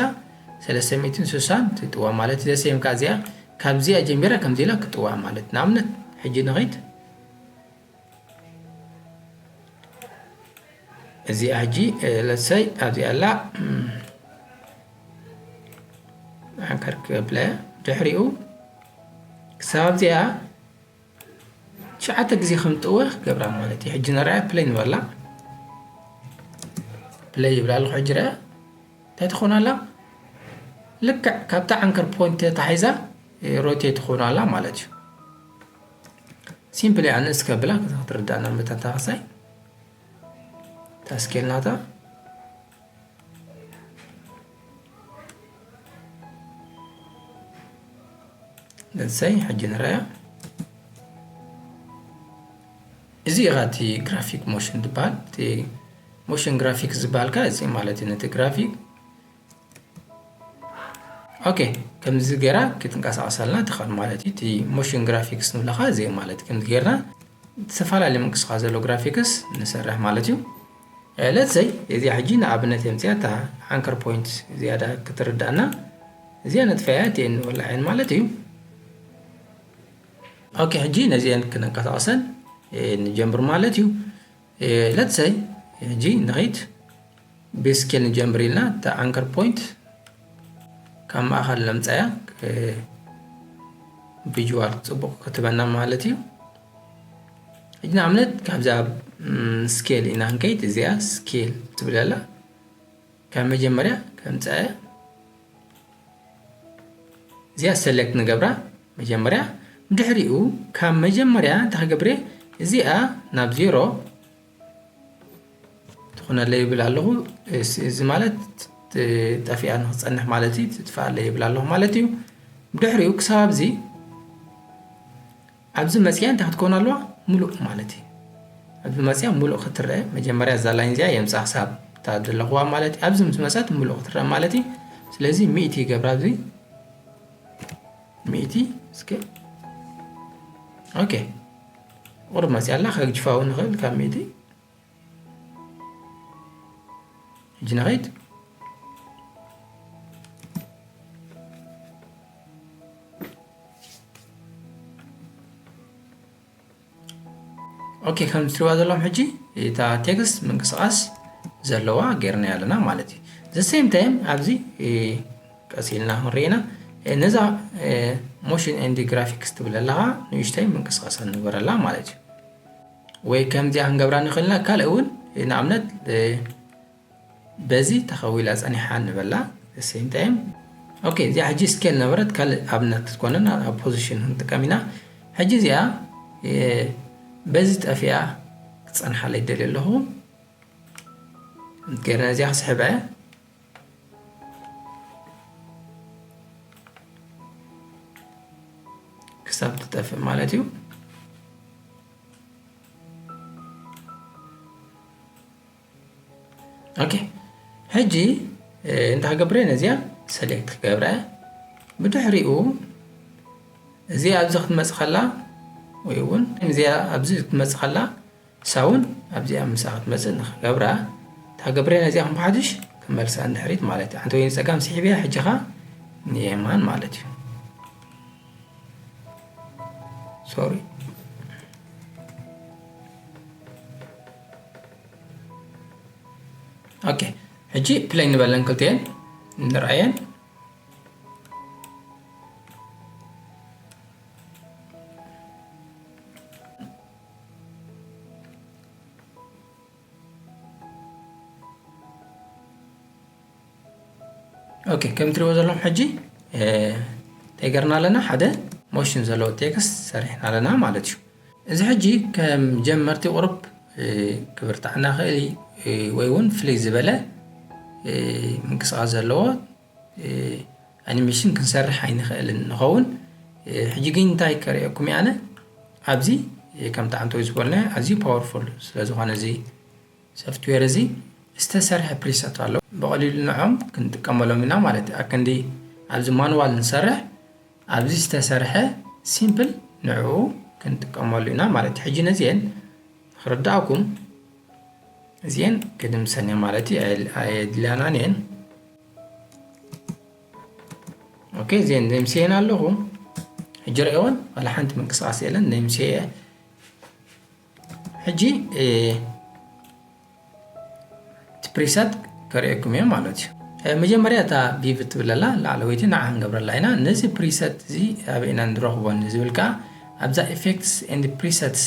ሰለስተ ሚእትን ስሳን ትጥዋ ማለት እዩ። ዘሰይምካ እዚኣ፣ ካብዚኣ ጀሚራ ከምዚ ኢላ ክትጥዋ ማለት። ንኣብነት፣ ሕጂ ንኸይድ። እዚኣ ሕጂ፣ እ፣ let's say ኣብዚኣ ኣላ፣ እም፣ ዓንከር ክብለ ድሕሪኡ ክሳብ ኣብዚኣ ትሽዓተ ግዜ ከም ትጥወ ክገብራ ማለት እዩ። ሕጂ ንርኣያ ፕለይ ንበላ። ፕለይ ይብላ ኣለኹ። ሕጂ ርኣ እንታይ ትኾን ኣላ? ልክዕ ካብታ ዓንከር ፖይንት ተታሒዛ፣ እ፣ ሮቴት ትኾን ኣላ ማለት እዩ። ሲምፕሊ ኣነ እስከ ብላ ክትርዳእና መታን ታኸሳይ ታስኬል ናታ። Let's say ሕጂ ንረኣያ። እዚ ኢኻ እቲ ግራፊክ ሞሽን ዝበሃል። እቲ ሞሽን ግራፊክ ዝበሃል ከኣ እዚ ማለት እዩ። ነቲ ግራፊክ፣ ኦኬ፣ ከምዚ ገይራ ክትንቀሳቐሰልና ትኽእል ማለት እዩ። እቲ ሞሽን ግራፊክስ ንብለኻ እዚ ማለት እዩ። ከምዚ ገይርና ዝተፈላለዩ ምንቅስቃስ ዘሎ ግራፊክስ ንሰርሕ ማለት እዩ። እ፣ let's say እዚኣ ሕጂ ንኣብነት የምፅያ እታ ዓንከር ፖይንት ዝያዳ ክትርዳእና፣ እዚኣ ነጥፈያ እቲኤን ንወላዕን ማለት እዩ። ኦኬ፣ ሕጂ ነዚአን ክነንቀሳቐሰን ንጀምር ማለት እዩ። ለትሰይ ሕጂ ንኸይድ ብስኬል ንጀምር ኢልና፣ እታ ኣንከር ፖይንት ካብ ማእኸል ለምፃያ፣ ቪዥዋል ፅቡቕ ክትበና ማለት እዩ። ሕጂ ንኣብነት ካብዛ ስኬል ኢና ንከይድ፣ እዚኣ ስኬል ትብለላ ካብ መጀመርያ ከምፃያ፣ እዚኣ ሰሌክት ንገብራ መጀመርያ። ድሕሪኡ ካብ መጀመርያ እንታይ ክገብር እየ? እዚኣ ናብ ዜሮ ትኾነለይ ይብል ኣለኹ። እዚ ማለት ጠፊኣ ንክፀንሕ ማለት እዩ፣ ትጥፋኣለይ ይብል ኣለኹ ማለት እዩ። ድሕሪኡ ክሳብ ኣብዚ ኣብዚ መፅያ እንታይ ክትከውን ኣለዋ? ሙሉእ ማለት እዩ። ኣብዚ መፅያ ሙሉእ ክትረአ መጀመርያ እዛ ላይን እዚኣ የምፃ ክሳብ እታ ዘለኹዋ ማለት እዩ። ኣብዚ ምስ መፀት ሙሉእ ክትረአ ማለት እዩ። ስለዚ ሚእቲ ይገብራ፣ ኣብዚ ሚእቲ እስከ። ኦኬ፣ ቁሩብ መፅያ ኣላ፣ ከግጅፋ እውን ንኽእል ካብ ሚእቲ። ሕጂ ንኸይድ። ኦኬ፣ ከም ትሪእዋ ዘለኹም ሕጂ እታ ቴክስት ምንቅስቓስ ዘለዋ ጌርናያ ኣለና ማለት እዩ። The same time ኣብዚ ቀስ ኢልና ክንርኢ ኢና። ነዛ ሞሽን ኤንድ ግራፊክስ ትብል ኣለኻ ንእሽተይ ምንቅስቓስ ንግበረላ ማለት እዩ። ወይ ከምዚኣ ክንገብራ ንኽእል ኢና። ካልእ እውን ንኣብነት በዚ ተኸዊላ ጸኒሓ ንበላ። The same time። ኦኬ፣ እዚኣ ሕጂ ስኬል ነበረት፣ ካልእ ኣብነት ክትኮነና ኣብ ፖዚሽን ክንጥቀም ኢና። ሕጂ እዚኣ በዚ ጠፊኣ ክጸንሓለይ ደልየ ኣለኹ። ገይርና እዚኣ ክስሕባ እየ። ክሳብ ትጠፍእ ማለት እዩ። ኦኬ፣ ሕጂ እንታይ ክገብር እየ? ነዚኣ ሰሌክት ክገብራ እየ። ብድሕሪኡ እዚኣ ኣብዚ ክትመጽእ ከላ ወይ እውን እዚኣ ኣብዚ ክትመጽእ ከላ ሳውን ኣብዚኣ ምሳ ክትመጽእ ንኽገብራ፣ እታ ገብርኤል ነዚኣ ክንባሓድሽ ክመልሳ ንድሕሪት ማለት እዩ። ሓንቲ ወይ ንጸጋም ስሒብያ፣ ሕጂ ኸኣ ንየማን ማለት እዩ። ሶሪ። ኦኬ፣ ሕጂ ፕለይ ንበለን ክልቲኤን ንርኣየን። ኦኬ፣ ከም ትሪእዎ ዘለኹም ሕጂ እንታይ ገርና ኣለና? ሓደ ሞሽን ዘለዎ ቴክስት ሰሪሕና ኣለና ማለት እዩ። እዚ ሕጂ ከም ጀመርቲ ቁሩብ ክብርታዕ እናኽእል እዩ፣ ወይ እውን ፍልይ ዝበለ ምንቅስቓስ ዘለዎ ኣኒሜሽን ክንሰርሕ ኣይንኽእልን ንኸውን። ሕጂ ግን እንታይ ከርእየኩም እየ ኣነ? ኣብዚ ከምቲ ዓንተው ዝበልና ኣዝዩ ፓወርፉል ስለ ዝኾነ እዚ ሶፍትዌር እዚ ዝተሰርሐ ፕሪሰት ኣሎ። ብቐሊሉ ንዖም ክንጥቀመሎም ኢና ማለት እዩ። ኣክንዲ ኣብዚ ማኑዋል ንሰርሕ፣ ኣብዚ ዝተሰርሐ ሲምፕል ንዕኡ ክንጥቀመሉ ኢና ማለት እዩ። ሕጂ ነዚአን ክርዳእኩም እዚአን ክድምሰን እየ ማለት እዩ። ኣየ-፣ ኣየድልያናን እየን። ኦኬ፣ እዚአን ደምስየን ኣለኹ። ሕጂ ርእየወን፣ ዋላ ሓንቲ ምንቅስቓስ የለን፣ ደምስየ እየ። ሕጂ፣ እ፣ እቲ ፕሪሰት ከርእየኩም እየ ማለት እዩ። እ፣ መጀመርያ እታ ቪቭ ትብል ኣላ ላዕለወይቲ ንዓ ክንገብረላ ኢና። ነዚ ፕሪሰት እዚ ኣበይ ኢና ንረኽቦ ንዝብል ከኣ ኣብዛ ኢፌክትስ ኤንድ ፕሪሰትስ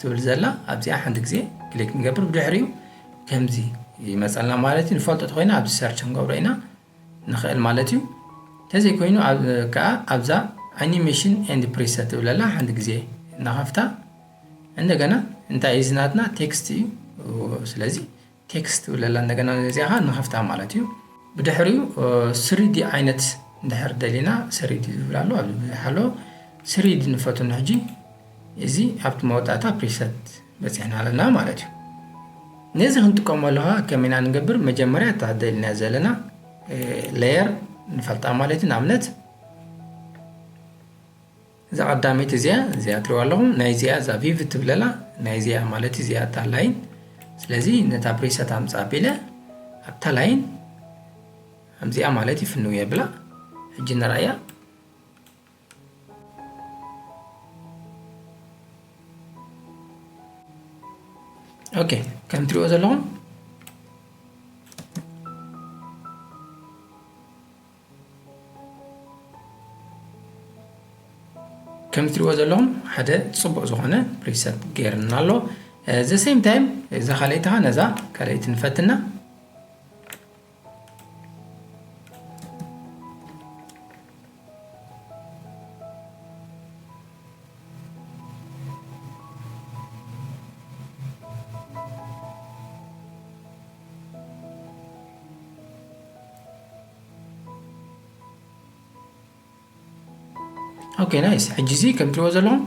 ትብል ዘላ ኣብዚኣ ሓንቲ ግዜ ክሊክ ንገብር። ብድሕሪኡ ከምዚ ይመጸልና ማለት እዩ። ንፈልጦ ተኾይና ኣብዚ ሰርች ክንገብሮ ኢና። ንኽእል ማለት እዩ። እንተዘይኮይኑ ኣብ-፣ ከኣ ኣብዛ ኣኒሜሽን ኤንድ ፕሪሰት ትብለላ ሓንቲ ግዜ ንኸፍታ። እንደገና እንታይ እዩ እዚ ናትና ቴክስት እዩ። ስለዚ ቴክስት ትብለላ እንደገና እዚኣ ኸኣ ንኸፍታ ማለት እዩ። ብድሕሪኡ፣ እ፣ ስሪ ዲ ዓይነት እንድሕር ደሊና ስሪ ዲ ዝብል ኣሎ፣ ኣብዚ ብዙሕ ኣሎ። ስሪ ዲ ንፈቱ ሕጂ እዚ ኣብቲ መወዳእታ ፕሪሰት በጺሕና ኣለና ማለት እዩ። ነዚ ክንጥቀመሉ ኸኣ ከመይ ኢና ንገብር? መጀመርያ እታ ደሊና ዘለና፣ እ፣ ሌየር ንፈልጣ ማለት እዩ። ንኣብነት እዛ ቀዳመይቲ እዚኣ፣ እዚኣ ትሪእዋ ኣለኹም፣ ናይ እዚኣ እዛ ቪቭ ትብለላ፣ ናይ እዚኣ ማለት እዩ፣ እዚኣ እታ ላይን። ስለዚ ነታ ፕሪሰት ኣምጻ ኣቢለ ኣብታ ላይን ኣብዚኣ ማለት እዩ ፍንው የብላ። ሕጂ ንርኣያ። ኦኬ፣ ከም ትሪእዎ ዘለኹም ከም ትሪእዎ ዘለኹም ሓደ ጽቡቕ ዝኾነ ፕሪሰት ገይርና ኣሎ። The same time እዛ ካልኣይቲ ኸዓ ነዛ ካልኣይቲ ንፈትና። ኦኬ፣ ናይስ። ሕጂ እዚ ከም ትሪእዎ ዘለኹም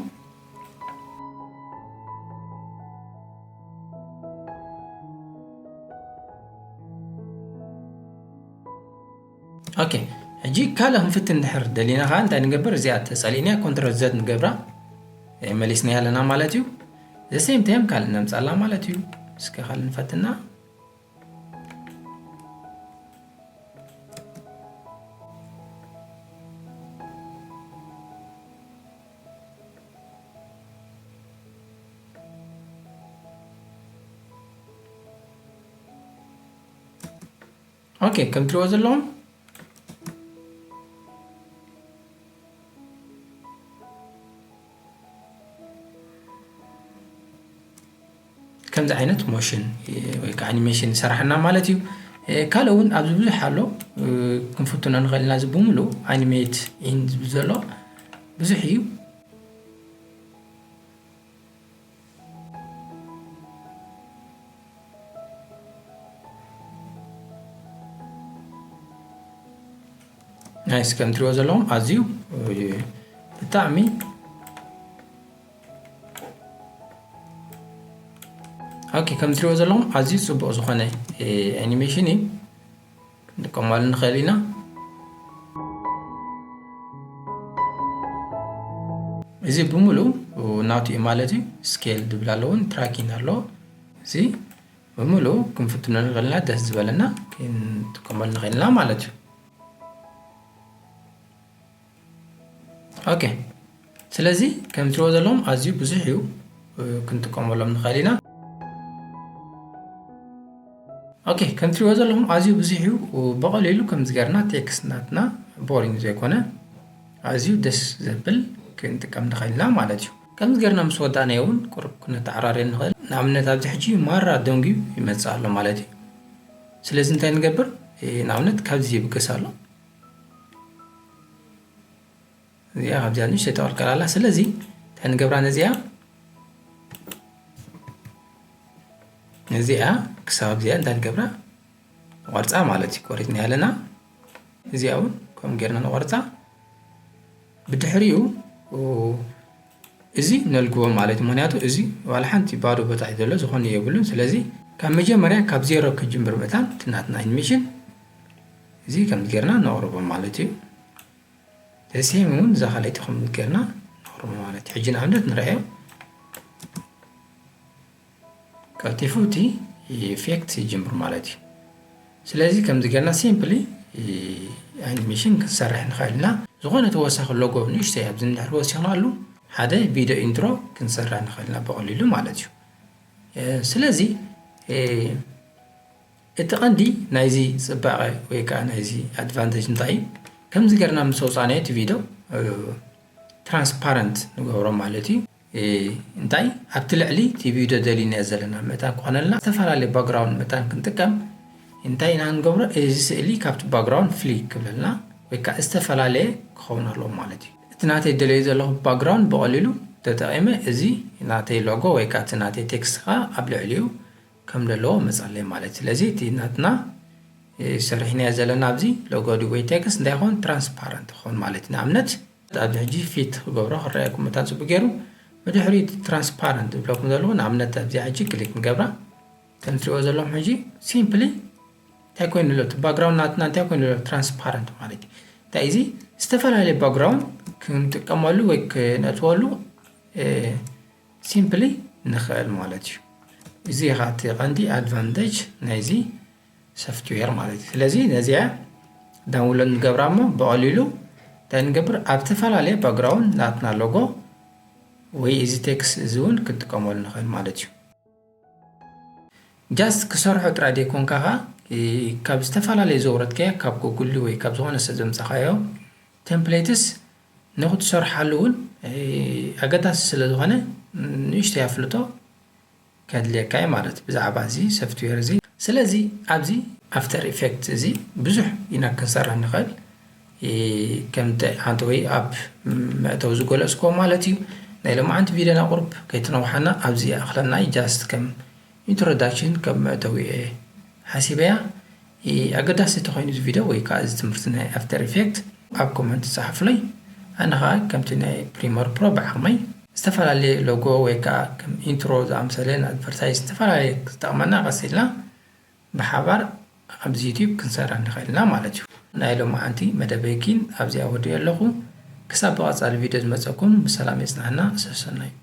ኦኬ፣ ሕጂ ካልእ ክንፍትን እንድሕር ደሊና ኸዓ እንታይ ንገብር? እዚኣ ተጸሊእና ኮንትሮል ዘድ ንገብራ፣ እ፣ መሊስና ኣለና ማለት እዩ። The same time ካልእ ነምጻላ ማለት እዩ። እስከ ካልእ ንፈትና። ኦኬ፣ ከም ትሪእዎ ዘለኹም ከምዚ ዓይነት ሞሽን ወይ ከዓ ኣኒሜሽን ይሰራሕና ማለት እዩ። እ፣ ካልእ እውን ኣብዚ ብዙሕ ኣሎ፣ እ፣ ክንፍትኖ ንኽእል ኢና። እዚ ብምሉእ ኣኒሜት ኢን ዝብል ዘሎ ብዙሕ እዩ። ናይስ፣ ከም ትሪእዎ ዘለኹም ኣዝዩ፣ እ፣ ብጣዕሚ ኦኬ፣ ከም ትሪእዎ ዘለኹም ኣዝዩ ጽቡቕ ዝኾነ፣ እ፣ ኣኒሜሽን እዩ። ክንጥቀመሉ ንኽእል ኢና። እዚ ብምሉእ ናቱ እዩ ማለት እዩ። ስኬል ዝብል ኣለዎ፣ ትራኪን ኣለዎ። እዚ ብምሉእ ክንፍትኖ ንኽእል ኢና፣ ደስ ዝበለና ክንጥቀመሉ ንኽእል ኢና ማለት እዩ። ኦኬ፣ ስለዚ ከም ትሪእዎ ዘለኹም ኣዝዩ ብዙሕ እዩ፣ እ፣ ክንጥቀመሎም ንኽእል ኢና። ኦኬ፣ ከም ትሪእዎ ዘለኹም ኣዝዩ ብዙሕ እዩ። ብቐሊሉ ከምዚ ገርና ቴክስት ናትና ቦሪንግ ዘይኮነ ኣዝዩ ደስ ዘብል ክንጥቀም ንኽእል ኢና ማለት እዩ። ከምዚ ገርና ምስ ወዳእናዮ እውን ቁሩብ ክነተዓራርዮ ንኽእል። ንኣብነት ኣብዚ ሕጂ ማራ ደንጉዩ ይመጽእ ኣሎ ማለት እዩ። ስለዚ እንታይ ንገብር? እ፣ ንኣብነት ካብዚ ይብገስ ኣሎ። እዚኣ ካብዚኣ ንእሽተይ ተቐልቀል ኣላ። ስለዚ እንታይ ንገብራ ነዚኣ? ነዚኣ ክሳብ እዚኣ እንታይ ንገብራ? ንቖርጻ ማለት እዩ። ቆሪጽና ኣለና። እዚኣ እውን ከምኡ ጌርና ንቖርጻ። ብድሕሪኡ እዚ ነልግቦ ማለት እዩ። ምኽንያቱ እዚ ዋላ ሓንቲ ባዶ ቦታ እዩ ዘሎ፣ ዝኾነ የብሉን። ስለዚ ካብ መጀመርያ ካብ ዜሮ ክጅምር ምእታን እቲ ናትና ኣኒሜሽን እዚ ከምዚ ጌርና ነቕርቦ ማለት እዩ። The same እውን እዛ ካልኣይቲ ከምዚ ጌርና ነቕርቦ ማለት እዩ። ሕጂ ንኣብነት ንርኣዮ። ቀልጢፉ እቲ ኢፌክት ይጅምር ማለት እዩ። ስለዚ ከምዚ ጌርና ሲምፕሊ ኣኒሜሽን ክንሰርሕ ንኽእል ኢና። ዝኾነ ተወሳኺ ሎጎ ንእሽተይ ኣብዚ እንድሕር ወሲኽናሉ ሓደ ቪድዮ ኢንትሮ ክንሰርሕ ንኽእል ኢና ብቐሊሉ ማለት እዩ። እ፣ ስለዚ፣ እ፣ እቲ ቀንዲ ናይዚ ጽባቐ ወይ ከዓ ናይዚ ኣድቫንቴጅ እንታይ እዩ? ከምዚ ጌርና ምስ ኣውጻእናዮ እቲ ቪድዮ፣ እ፣ ትራንስፓረንት ንገብሮ ማለት እዩ። እ፣ እንታይ ኣብቲ ልዕሊ እቲ ቪድዮ ደሊናዮ ዘለና መጠን ክኾነልና ዝተፈላለየ ባክግራውንድ መጠን ክንጥቀም እንታይ ኢና ንገብሮ? እዚ ስእሊ ካብቲ ባክግራውንድ ፍልይ ክብለልና ወይ ከዓ ዝተፈላለየ ክኸውን ኣለዎ ማለት እዩ። እቲ ናተይ ደለዮ ዘለኹ ባክግራውንድ ብቐሊሉ ተጠቒመ እዚ ናተይ ሎጎ ወይ ከዓ እቲ ናተይ ቴክስት ከዓ ኣብ ልዕሊኡ ከም ዘለዎ መጻለይ ማለት እዩ። ስለዚ እቲ ናትና፣ እ፣ ሰሪሕናዮ ዘለና ኣብዚ ሎጎ ድዩ ወይ ቴክስት እንታይ ይኸውን? ትራንስፓረንት ይኸውን ማለት እዩ። ንኣብነት ኣብዚ ሕጂ ፊት ክገብሮ ክረኣየኩም መታን ጽቡቅ ገይሩ። ብድሕሪኡ እቲ ትራንስፓረንት ዝብለኩም ዘለኹ ንኣብነት ኣብዚኣ ሕጂ ክሊክ ንገብራ። ከም ትሪእዎ ዘለኹም ሕጂ ሲምፕሊ እንታይ ኮይኑ ኣሎ? እቲ ባክግራውንድ ናትና እንታይ ኮይኑ ኣሎ? ትራንስፓረንት ማለት እዩ። እንታይ እዚ ዝተፈላለየ ባክግራውንድ ክንጥቀመሉ ወይ ክነእትወሉ፣ እ፣ ሲምፕሊ ንኽእል ማለት እዩ። እዚ ኸዓ እቲ ቀንዲ ኣድቫንቴጅ ናይዚ ሶፍትዌር ማለት እዩ። ስለዚ ነዚኣ ዳውንሎድ ንገብራ እሞ ብቐሊሉ እንታይ ንገብር? ኣብ ዝተፈላለየ ባክግራውንድ ናትና ሎጎ ወይ እዚ ቴክስት እዚ እውን ክንጥቀመሉ ንኽእል ማለት እዩ። just ክሰርሖ ጥራይ ዘይኮንካ ኸዓ ካብ ዝተፈላለዩ ዘውረድካዮ ካብ ጎጉል ወይ ካብ ዝኾነ ሰብ ዘምፃኻዮ ቴምፕሌትስ ንክትሰርሓሉ እውን ኣገዳሲ ስለ ዝኾነ ንእሽተይ ኣፍልጦ ከድልየካ እዩ ማለት ብዛዕባ እዚ ሶፍትዌር እዚ። ስለዚ ኣብዚ ኣፍተር ኢፌክት እዚ ብዙሕ ኢና ክንሰርሕ ንኽእል ከምቲ ሓንቲ ወይ ኣብ መእተው ዝገለጽክዎ ማለት እዩ። ናይ ሎማዓንቲ ቪድዮና ቁሩብ ከይትነውሓና ኣብዚ ይኣኽለና እዩ። ጃስት ከም ኢንትሮዳክሽን ከም መእተዊ እየ ሓሲበያ። ኣገዳሲ ተኾይኑ እዚ ቪድዮ ወይ ከዓ እዚ ትምህርቲ ናይ ኣፍተር ኢፌክት ኣብ ኮመንት ጸሓፉለይ። ኣነ ከዓ ከምቲ ናይ ፕሪመር ፕሮ ብዓቕመይ ዝተፈላለየ ሎጎ ወይ ከዓ ከም ኢንትሮ ዝኣምሰለ ንኣድቨርታይዝ ዝተፈላለየ ክጠቕመና ቀስ ኢልና ብሓባር ኣብዚ ዩቲዩብ ክንሰርሕ ንኽእል ኢና ማለት እዩ። ናይ ሎማዓንቲ መደበይ ኪን ኣብዚኣ ወዲኦ ኣለኹ። ክሳብ ብቐጻሊ ቪድዮ ዝመጸኩም ብሰላም የጽናሕና። ሰሰናዩ።